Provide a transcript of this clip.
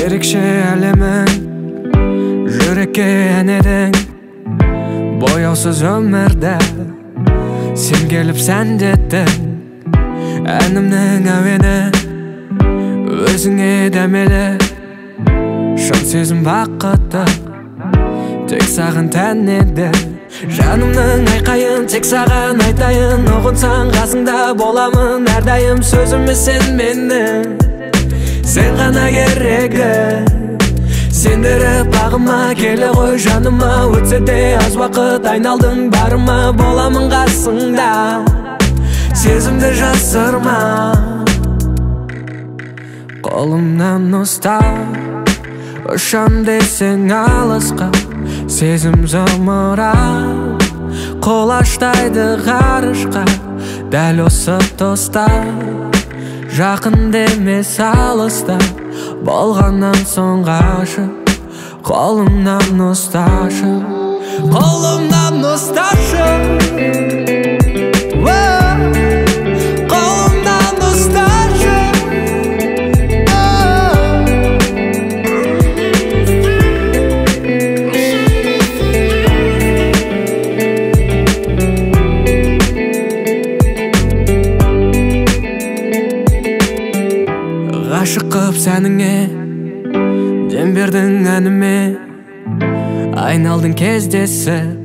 Ерекше әлемің, жүрекке ән едің, бояусыз өмірді сен келіп сәндеттің. Әнімнің әуені өзіңе дәмелі, шын сезім бақыты тек саған тән еді. Жанымның айқайын тек саған айтайын, ұғынсаң қасыңда боламын әрдайым. Сөзіме сен менің, сен ғана керегі. Сендіріп бағыма, келе ғой жаныма, өтсе де аз уақыт айналдың барыма. Боламын қасыңда, сезімді жасырма. Қолымнан ұстап, ұшам десең алысқа, сезім зымырап құлаштайды ғарышқа. Дәл осы тұста жақын демес алыста, болғаннан соң ғашық. Қолымнан ұсташы, қолымнан ұсташы, қолымнан ұсташы. Ғашық қып сәніңе, дем бердің әніме, айналдың кездесіп